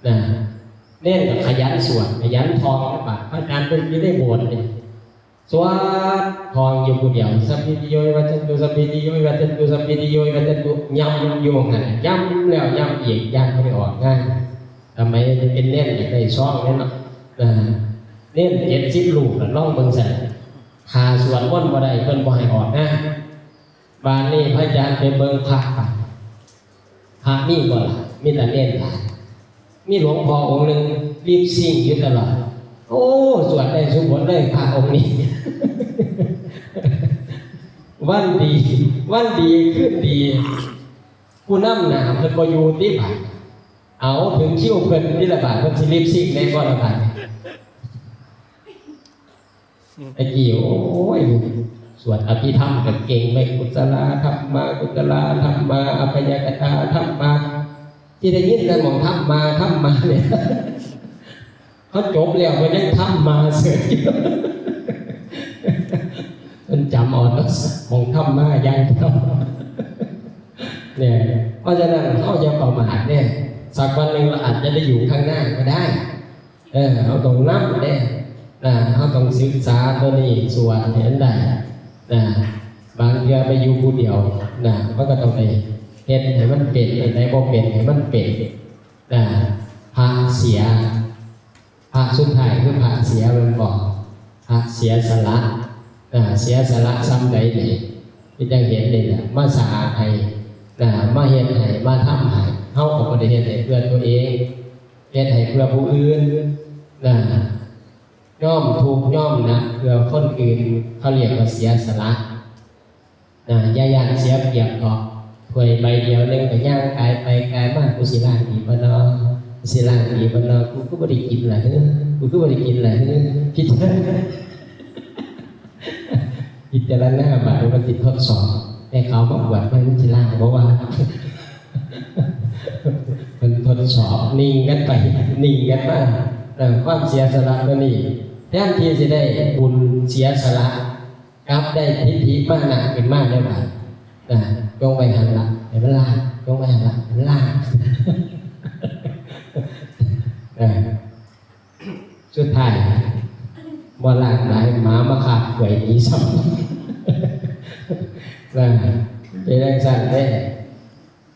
ນະ ເນນກໍຂະຫຍັນສວດ ຂະຫຍັນທ່ອງ ບາດພະອາຈານເພິ່ນຢູ່ໃນໂບດນີ້ ສວດທ່ອງຢູ່ຜູ້ດຽວ ສັບພີຕິໂຍວິວັດຊັນຕຸ ສັບພີຕິໂຍວິວັດຊັນຕຸ ສັບພີຕິໂຍວິວັດຊັນຕຸ ຢ້ຳຢູ່ຫັ້ນ ຢ້ຳແລ້ວຢ້ຳອີກ ຢ້ານບໍ່ໄດ້ອອກງານ. ສະໄໝເປັນເນນຢາກໄດ້ຊອງເດ້ເນາະ ເອີ ເນນເຈັດສິບຮູບລະ ລອງເບິ່ງຊັ້ນ ຖ້າສວດມົນບໍ່ໄດ້ ເພິ່ນບໍ່ໃຫ້ອອກງານ. ບາດນີ້ພະອາຈານໄປເບິ່ງພະ ພະມີບໍ່ລະ? ມີແຕ່ເນນຫຼາຍ. ມີຫຼວງພໍ່ອົງໜຶ່ງລິບຊິງຢູ່ຕະຫຼອດ. ໂອ້ ສວດໄດ້ສຸບົດເລີຍພະອົງນີ້. ວັນດີ ວັນດີຄືນດີ ຜູ້ນຳໜ້າເພິ່ນບໍ່ຢູ່ຕິບາດ. ເອົາ ເຖິງຄິວເພິ່ນຕິລະບາດ ເພິ່ນຊິລິບຊິງແດ່ບໍ່ລະບາດ. ແຕ່ກີ້ ໂອ້ຍ ສວດອະພິທຳກໍເກັ່ງໄວ້ ກຸສະລາທຳມາ ກຸສະລາທຳມາ ອະພະຍາກະຕາທຳມາ ທີ່ໄດ້ຍິນແຕ່ໝ່ອງທຳມາ ທຳມານີ້ ເຮົາຈົບແລ້ວ ເພິ່ນຍັງທຳມາເສີຍຢູ່ ເພິ່ນຈຳເອົາເນາະ ໝ່ອງທຳມາຢ່າງດຽວນີ້. ເພາະສະນັ້ນ ເຮົາຢ່າປະໝາດເດ້ ສັກວັນໜຶ່ງເຮົາອາດຈະໄດ້ຢູ່ຂ້າງໜ້າກໍໄດ້. ເອີ ເຮົາຕ້ອງນຳເດ້ ນະ ເຮົາຕ້ອງສຶກສາໂຕນີ້ ສວດໃຫ້ມັນໄດ້ ນະ. ບາງເທື່ອໄປຢູ່ຜູ້ດຽວ ນະ ມັນກໍຕ້ອງໄດ້ເຮັດໃຫ້ມັນເປັນ ອັນໃດບໍ່ເປັນໃຫ້ມັນເປັນ ນະ. ພະເສຍ ພະສຸດທ້າຍຄືພະເສຍແມ່ນບໍ່? ພະເສຍສະຫຼະ ນະ ເສຍສະຫຼະສ່ຳໃດນີ້ ຄືຈັ່ງເຫັນນີ້ແຫຼະ ມາສະອາດໃຫ້ ນະ ມາເຮັດໃຫ້ ມາທຳໃຫ້ ເຮົາກໍບໍ່ໄດ້ເຮັດໃຫ້ເພື່ອຕົວເອງ ເຮັດໃຫ້ເພື່ອຜູ້ອື່ນ ນະ ຍອມທຸກຍອມໜັກເພື່ອຄົນອື່ນ ເຂົາຮຽກວ່າເສຍສະຫຼະ ນະ. ຢ່າຢ້ານເສຍປຽບເນາະ ຖ້ວຍໃບດຽວໜຶ່ງກໍຍ່າງກາຍໄປກາຍມາ ກູຊິລ້າງດີບໍ່ນໍ ກູຊິລ້າງດີບໍ່ນໍ ກູຄືບໍ່ໄດ້ກິນລະເຮີ ກູຄືບໍ່ໄດ້ກິນລະເຮີ ພິຈາລະນາ ພິຈາລະນາບາດນີ້ ມັນຊິທົດສອບ ແຕ່ເຂົາມາກວດມັນ ມັນຊິລ້າງບໍ່ວ່າ ມັນທົດສອບ ນິ່ງກັນໄປ ນິ່ງກັນມາ ເອີ ຄວາມເສຍສະຫຼະຕົວນີ້ ແທນທີ່ຊິໄດ້ບຸນເສຍສະຫຼະ ກັບໄດ້ທິດຖິມານະຂຶ້ນມາໃນບາດ ນະ ຈົ່ງໄວ້ຫັ້ນລະ ໃຫ້ມັນລ້າງ ຈົ່ງໄວ້ຫັ້ນລະ ໃຫ້ມັນລ້າງ ນະ. ສຸດທ້າຍບໍ່ລ້າງຫຼາຍ ໝາມາຄາບຖ້ວຍໜີຊ້ຳ ນະ. ເປັນຈັ່ງຊັ້ນເດ້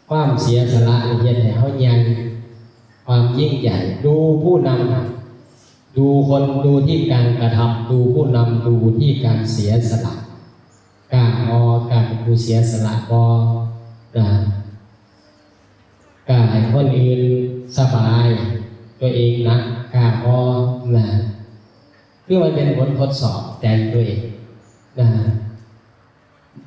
ຄວາມເສຍສະຫຼະນີ້ເຮັດໃຫ້ເຮົາໃຫຍ່ ຄວາມຍິ່ງໃຫຍ່ ດູຜູ້ນຳ ດູຄົນ ດູທີ່ການກະທຳ ດູຜູ້ນຳ ດູທີ່ການເສຍສະຫຼະ ກ້າບໍ່ ກ້າເປັນຜູ້ເສຍສະຫຼະບໍ່ ນະ ກ້າໃຫ້ຄົນອື່ນສະບາຍ ຕົວເອງໜັກ ກ້າບໍ່ ນະ. ຄືມັນເປັນບົດທົດສອບໃຈຕົວເອງ ນະ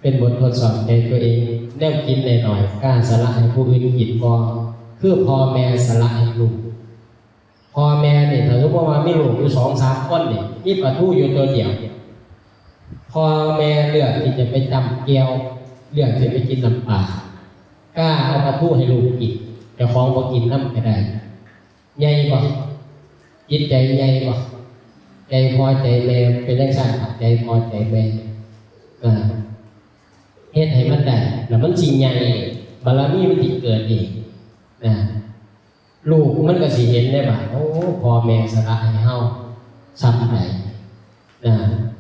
ເປັນບົດທົດສອບໃຈຕົວເອງ ແນວກິນໜ້ອຍໆ ກ້າສະຫຼະໃຫ້ຜູ້ອື່ນກິນບໍ່ ຄືພໍ່ແມ່ສະຫຼະໃຫ້ລູກ. ພໍ່ແມ່ນີ້ ຖ້າສົມມຸດວ່າມີລູກຢູ່ສອງສາມຄົນນີ້ ມີປາທູຢູ່ຕົວດຽວ ພໍ່ແມ່ເລືອກທີ່ຈະໄປຈ້ຳແຈ່ວ ເລືອກທີ່ຈະໄປກິນນ້ຳປາ ກ້າເອົາປາທູໃຫ້ລູກກິນ ເຈົ້າຂອງບໍ່ກິນນຳກໍໄດ້. ໃຫຍ່ບໍ່? ຈິດໃຈໃຫຍ່ບໍ່? ໃຈພໍ່ໃຈແມ່ເປັນຈັ່ງຊັ້ນ ໃຈພໍ່ໃຈແມ່ ເຮັດໃຫ້ມັນໄດ້ ແລ້ວມັນຊິໃຫຍ່ ບາລະມີມັນຊິເກີດເອງ ນະ. ລູກມັນກໍຊິເຫັນໄດ້ວ່າ ໂອ້ ພໍ່ແມ່ສະຫຼະໃຫ້ເຮົາສ່ຳໃດ ນະ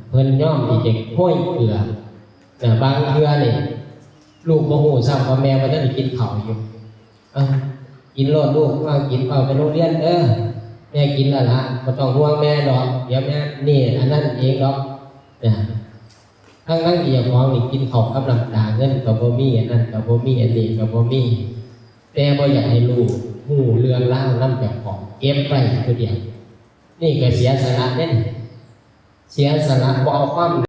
ເພິ່ນຍອມທີ່ຈະໂຮຍເກືອ ນະ. ບາງເທື່ອນີ້ ລູກບໍ່ຮູ້ຊ້ຳວ່າແມ່ບໍ່ທັນໄດ້ກິນເຂົ້າຢູ່ ເອົາ ກິນໂລດລູກ ເອົາ ກິນ ເອົາໄປໂຮງຮຽນເດີ ແມ່ກິນແລ້ວລະ ບໍ່ຕ້ອງຫ່ວງແມ່ດອກ ດຽວແມ່ນີ້ອັນນັ້ນເອງດອກ ນະ. ທັງໆທີ່ເຈົ້າຂອງນີ້ກິນເຂົ້າກັບນ້ຳຕາ ເງິນກໍບໍ່ມີ ອັນນັ້ນກໍບໍ່ມີ ອັນນີ້ກໍບໍ່ມີ ແຕ່ບໍ່ຢາກໃຫ້ລູກຮູ້ເລື່ອງລາວນຳເຈົ້າຂອງ ເກັບໄວ້ຜູ້ດຽວ ນີ້ກໍເສຍສະຫຼະເດ້ ເສຍສະຫຼະ ບໍ່ເອົາຄວາມ